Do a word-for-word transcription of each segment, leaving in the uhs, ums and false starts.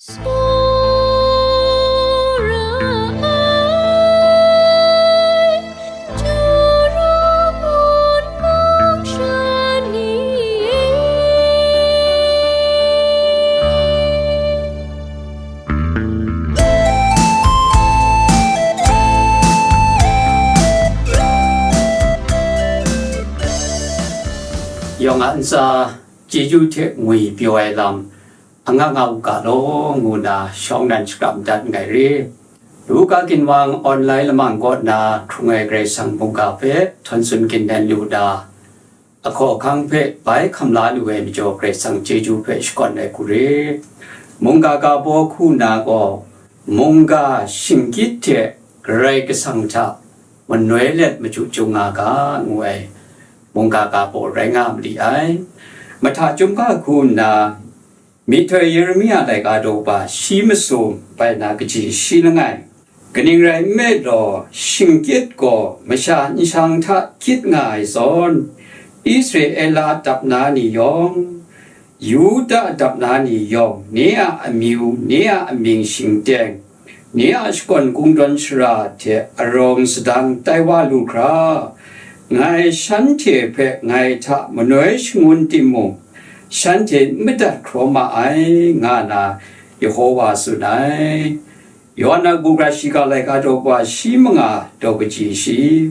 Tsawra ai, Juru ngun mung sha ni e. Yawng a ntsa chyeju hte ngwi pyaw ai lam, anga nga u ga law, ngu na shawng nan shakram dat nngai re. Luka ginwang online lamang kaw na hkrung ai Karai Kasang mungga hpe htawn tsun gindan lu na, ahkaw ahkang hpe bai hkam la lu ai majaw Karai Kasang chyeju hpe shakawn ai hku re. Mungga ga baw hku na gaw, mungga shinggyit hte Karai Kasang hta manoi let machyu chyum nga ga, ngu ai mungga ga baw rai nga ma li ai. Mahta chyum ga hku nna, Myihtoi Yeremia laika daw ba shi masum bai na kaji shi langai. Kaning rai nme law, shinggyit gaw masha nshang hta gyit nga ai zawn, Israela dap na ni yawng, Yuda dap na ni yawng, nye a amyu, nye a amying shingteng, nye a shakawn kungdawn shara hte arawng sadang tai wa lu hkra, ngai shanhte hpe ngai hta manoi shangun timung, shanhte n madat hkraw ma ai, nga na Yehowa tsun ai. Yawhan a Buga Shiga laika daw wa shi manga daw kaji shi.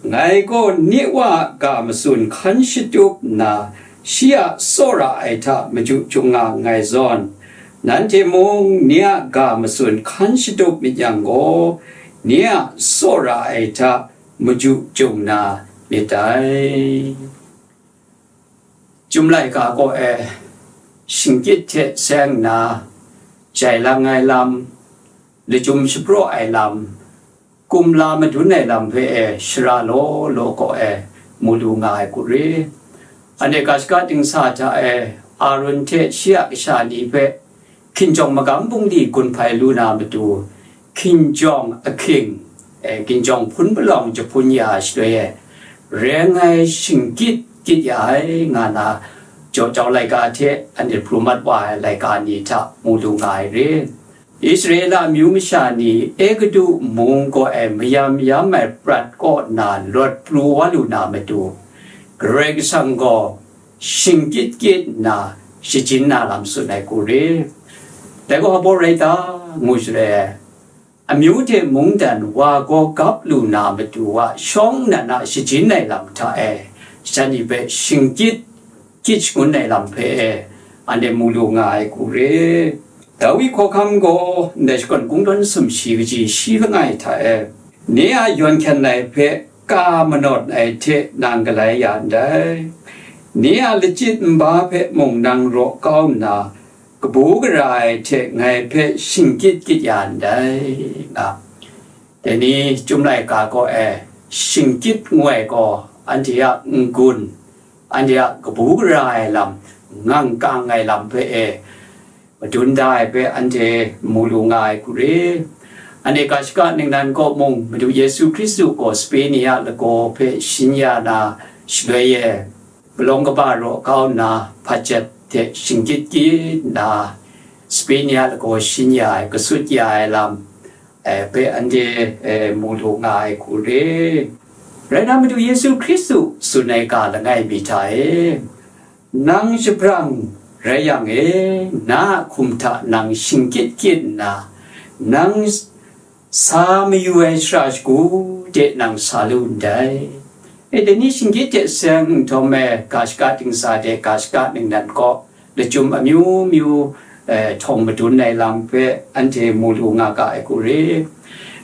Ngai gaw nye Wa a ga matsun hkan shatup nna, shi a tsawra ai hta machyu chyum nga nngai zawn, nanhte mung nye a ga matsun hkan shatup myit yang gaw, nye a tsawra ai hta machyu chyum na myit dai. Chyum laika kaw e shinggyit hte seng nna, jai lang ai lam, lachyum shapraw ai lam, kumla madun ai lam hpe e shara law law kaw e mu lu nga ai hku re. Anhte ga shaka dingsa hta e Aaron hte shi a kasha ni hpe hkinjawng magam bungli gun hpai lu na matu, hkinjawng ahkying, eh, hkinjawng hpun palawng jahpun ya ai shaloi e, reng ai shinggyit gyit ya ai, nga na, Jau Jau laika hte anhte pru mat wa ai laika ni hta mu lu nga ai re. Israela amyu masha ni Egutu mung kaw e mayam yam ai prat kaw na lawt pru wa lu na matu, Karai Kasang gaw shinggyit gyit nna shajin na lam tsun ai hku re. Dai gaw hpa baw rai ta, ngu shaloi, amyu hte mungdan wa gaw gap lu na matu a shawng nan a shajin ai lam hta e, shan ni hpe shinggyit gyit shangun ai lam hpe e, anhte mu lu nga ai hku re. Dawi hkawhkam gaw ndai shakawn kungdawn sumshi kaji shi langai hta e, nye a yawn hkyen lai hpe ka manawt ai hte nang galai ya ndai. Nye a lachyit nba hpe mung nang raw kau nna, kabu gara ai hte ngai hpe shinggyit gyit ya ndai, nga. Dai ni chyum laika kaw e shinggyit ngu ai gaw, anhte a n-gun, anhte a kabu gara ai lam, ngang kang ai lam hpe e, madun da ai hpe anhte mu lu nga ai hku re. Anhte ga shaka ningnan kaw mung, Madu Yesu Hkristu gaw sape ni a lagaw hpe shin ya na shaloi e, palawng kaba raw kau nna, hpajet hte shinggyit gyit nna, sape ni a lagaw shin ya ai, kasut ya ai lam, eh, hpe anhte, eh, mu lu nga ai hku re. Rai nna, Madu Yesu Hkristu tsun ai ga langai mi hta e, nang shabrang rai yang e, na a hkum hta nang shinggyit gyit nna, nang sa mayu ai shara shagu de nang sa lu ndai. E, dai ni shinggyit hte seng nhtawm e, ga shaka dingsa de ga shaka ningnan kaw, lachyum amyu myu, eh, htawng madun ai lam hpe anhte mu lu nga ga ai hku re.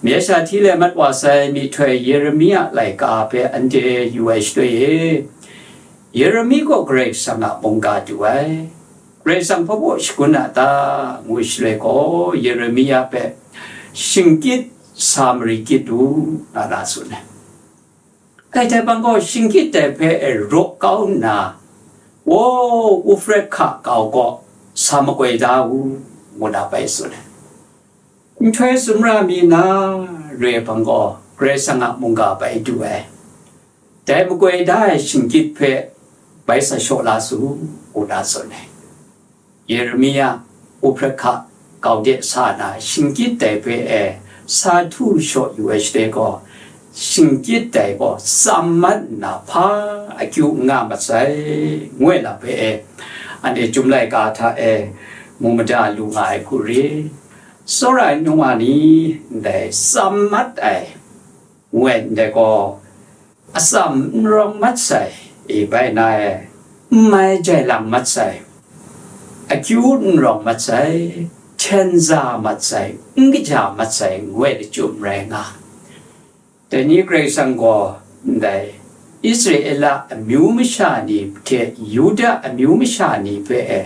Myit sha hti le mat wa sai myihtoi Yeremia laika hpe anhte yu ai shaloi e, Yeremi gaw Karai Kasang a mungga du ai, Karai Kasang hpa baw shagun a ta, ngu shaloi gaw, Yeremia hpe shinggyit sa mari gyit u, nga na tsun ai. Dai hte bang gaw, shinggyit dai hpe e raw kau nna, Waw, Ufret hka kau gaw sa makoi da u, ngu na bai tsun ai. Nhtoi sumra mi na re ai bang gaw, Karai Kasang a mungga bai du ai. Dai makoi da ai shinggyit hpe bai sa shaw la su, ngu na tsun ai. Yeremia, Ufret hka, kau de sa na, shingkyit dai hpe e sa htu shaw yu ai shaloi gaw, shingkyit dai gaw tsam mat nna hpa akyu n nga mat sai, ngu ai lam hpe e, anhte Chyum laika hta e mu mada lu nga ai hku re. Tsawra ai nungwa ni, ndai tsam mat ai ngu ai ndai gaw, atsam n rawng mat sai, e bai na e, n mai jai lang mat sai, akyu n rawng mat sai, hten za mat sai, n kaja mat sai, ngu ai lachyum rai nga. Dai ni Karai Kasang gaw ndai Israela amyu masha ni hte Yuda amyu masha ni hpe e,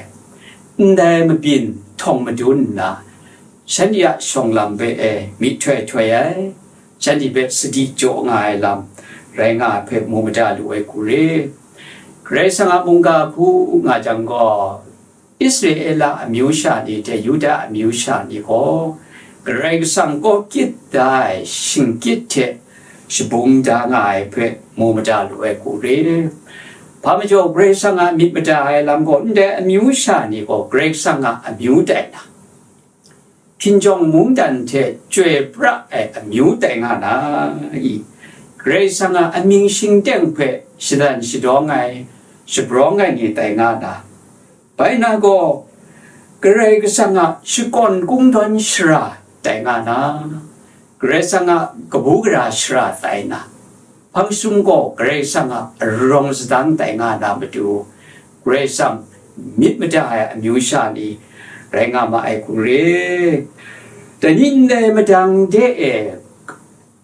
ndai mabyin htawng madun nna, shanhte a shawng lam hpe e myihtoi htoi ai, shanhte hpe sadi jaw nga ai lam rai nga ai hpe mu mada lu ai hku re. Karai Kasang a mungga hku nga jang gaw, Israela amyu sha ni hte Yuda amyu sha ni gaw, Karai Kasang kaw kyit da ai shingkyit hte shabung da nga ai hpe mu mada lu ai hku re. Hpa majaw, Karai Kasang a myit mada ai lam gaw, ndai amyu sha ni gaw Karai Kasang a amyu tai na, hkinjawng mungdan hte chyoi pra ai amyu tai nga na i? Karai Kasang a amying shingteng hpe shadan shadawng ai, shabrawng ai ni tai nga na? Bai na gaw, Karai Kasang a shakawn kungdawn shara tai nga na? Karai Kasang a kabu gara shara tai na? Hpang shum gaw Karai Kasang a arawng sadang tai nga na matu, Karai Kasang myit mada ai amyu sha ni rai nga ma ai hku re. Dai ni ndai madang de e,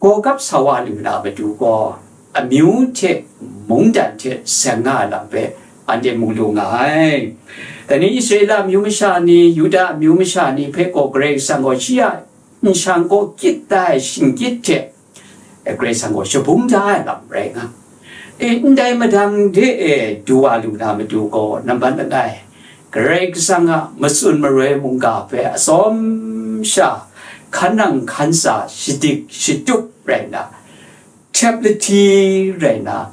gaw gap sa wa lu na matu gaw, amyu hte mungdan hte seng nga ai lam hpe anhte mu lu nga ai. Dai ni Israela amyu masha ni, Yuda amyu masha ni hpe gaw Karai Kasang gaw shi a nshang kaw kyit da ai shingkyit hte, e, Karai Kasang gaw shabung da ai lam rai nga. E, ndai madang de e du wa lu na matu gaw, nambat langai, Karai Kasang a matsun maroi mungga hpe atsawm sha hkan nang hkan sa shadik shatup rai nna, htep lahti rai nna,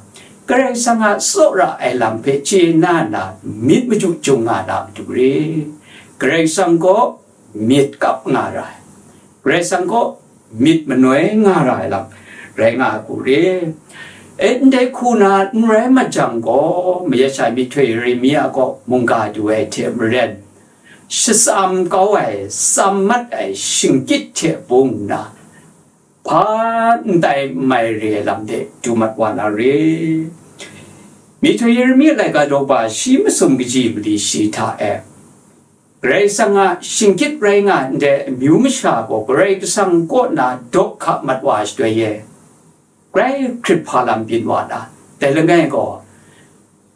Karai Kasang a tsawra ai lam hpe chye na nna, myit maju jung nga na matu re. Karai Kasang gaw myit kap nga ra ai, Karai Kasang gaw myit manoi nga ra ai lam rai nga ai hku re. E, ndai hku na n rai mat jang gaw, mayat sha myihtoi Yeremia gaw mungga du ai hte maren, shatsam kau ai, tsam mat ai shingkyit hte bung nna, hpa n tai n mai re ai lam de du mat wa na re. Myihtoi Yeremia laika daw ba shi masum kaji mali shi hta e, Karai Kasang a shingkyit rai nga ndai amyu masha gaw Karai Kasang kaw na daw hka mat wa shaloi e, grai hkrit hpa lam byin wa na, dai langai gaw,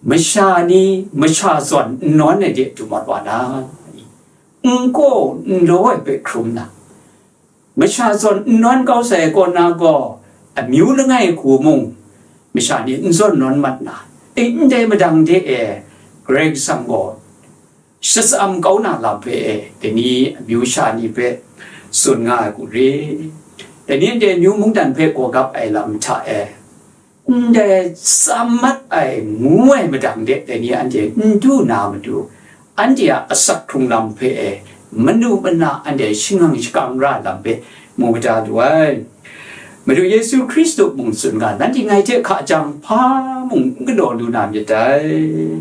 masha ni masha zawn n nawn ai de du mat wa na, n kaw n law ai hpe hkrum na, masha zawn n nawn kau sai kaw na gaw, amyu langai hku mung, masha ni n zawn nawn mat na, e, ndai madang de e, Karai Kasang gaw shatsam kau na lam hpe e, dai ni amyu sha ni hpe tsun nga ai hku re. Dai ni anhte amyu mungdan hpe gaw gap ai lam hta e, ndai tsam mat ai ngu ai madang de dai ni anhte n du na matu, anhte a asak hkrung lam hpe e, manu mana anhte shangang shakang ra lam hpe mu mada lu ai. Madu Yesu Hkristu mung tsun nga, nanhte ngai hte hka jang hpa mung n galaw lu na myit dai.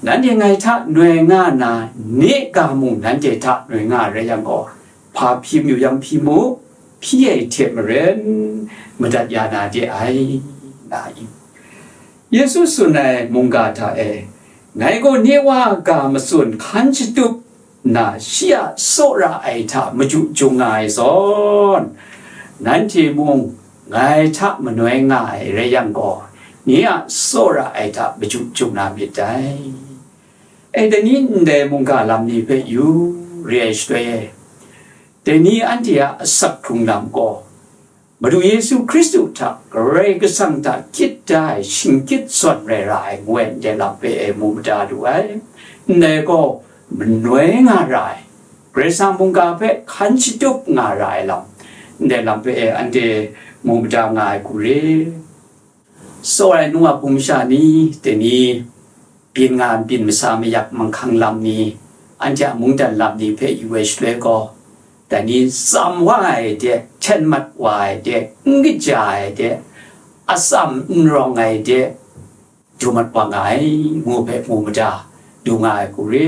Nanhte ngai hta noi nga na, ne ga mung nanhte hta noi nga rai yang gaw, hpa hpyi mu yang hpyi mu, hpyi ai hte maren madat ya na de ai, nga i. Yesu tsun ai mungga hta e, ngai gaw nye Wa a ga matsun hkan shatup nna, shi a tsawra ai hta maju jung nga ai zawn, nanhte mung ngai hta manoi nga ai rai yang gaw, nye a tsawra ai hta maju jung na myit dai. E, dai ni ndai mungga lam ni hpe yu re ai shaloi e, dai ni anhte a asak hkrung lam gaw, Madu Yesu Hkristu hta Karai Kasang hta kyit da ai shingkyit zawn rai ra ai ngu ai ndai lam hpe e mu mada lu ai. Ndai gaw manoi nga ra ai, Karai Kasang mungga hpe hkan shatup nga ra ai lam, ndai lam hpe e anhte mu mada nga ai hku re. Tsawra ai nungwa hpung masha ni, dai ni byin nga byin masa mayak manghkang lam ni, anhte a mungdan lam ni hpe yu ai shaloi gaw, dai ni tsam wa ai de, hten mat wa ai de, n kaja ai de, atsam n rawng ai de, du mat wa nga ai, ngu hpe mu mada du nga ai hku re.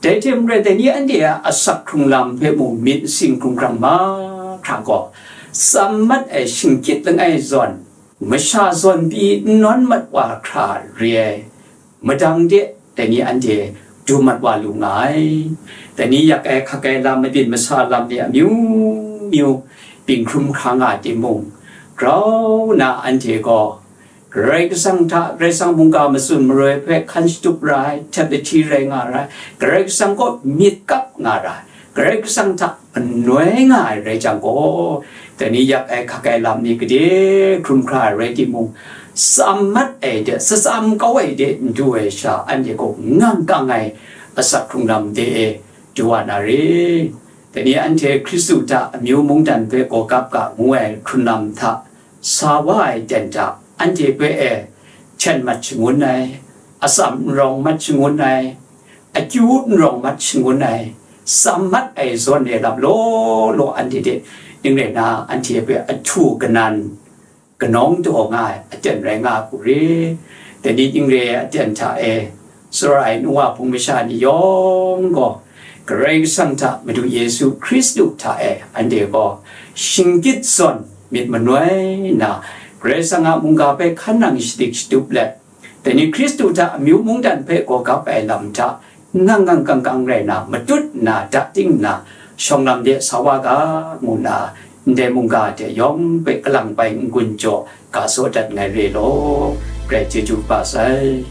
Dai hte maren, dai ni anhte a asak hkrung lam hpe mung myit nsing hkrung hkrang mahkra gaw, tsam mat ai shingkyit langai zawn, masha zawn pyi n nawn mat wa hkra re ai, madang de, dai ni anhte du mat wa lu nga ai. Dai ni yak ai hkak ai lam, abyin masa lam ni amyu myu byin hkrum hkra nga timung, grau na anhte gaw, Karai Kasang hta, Karai Kasang mungga matsun maroi hpe hkan shatup ra ai, htet lahti rai nga ra ai, Karai Kasang kaw myit kap nga ra ai, Karai Kasang hta manoi nga ai rai jang gaw, dai ni yak ai hkak ai lam ni gade hkrum hkra ai rai timung, tsam mat ai de, satsam kau ai de n du ai sha, anhte gaw ngang kang ai asak hkrung lam de e du wa na re. Dai ni anhte Hkristu hta amyu mungdan hpe gaw kap ga ngu ai hkrun lam hta sa wa ai ten hta, anhte hpe e hten mat shangun ai, atsam n rawng mat shangun ai, akyu n rawng mat shangun ai, tsam mat ai zawn e lam law law anhte de ning rai na, anhte hpe ahtu kanan kanawng daw nga ai aten rai nga hku re. Dai ni ning re ai aten hta e, tsawra ai nu wa hpung masha ni yawng gaw, Karai Kasang hta, Madu Yesu Hkristu hta e anhte gaw shingkyit zawn myit manoi nna, Karai Kasang a mungga hpe hkan nang shadik shatup let, dai ni Hkristu hta amyu mungdan hpe gaw kap ai lam hta ngang ngang kang kang rai na, matut nna, da ting nna, shawng lam de sa wa ga, ngu nna, ndai mungga hte yawng hpe kalang bai n-gun jaw ga saw dat ngai re law, Karai chyeju kaba sai.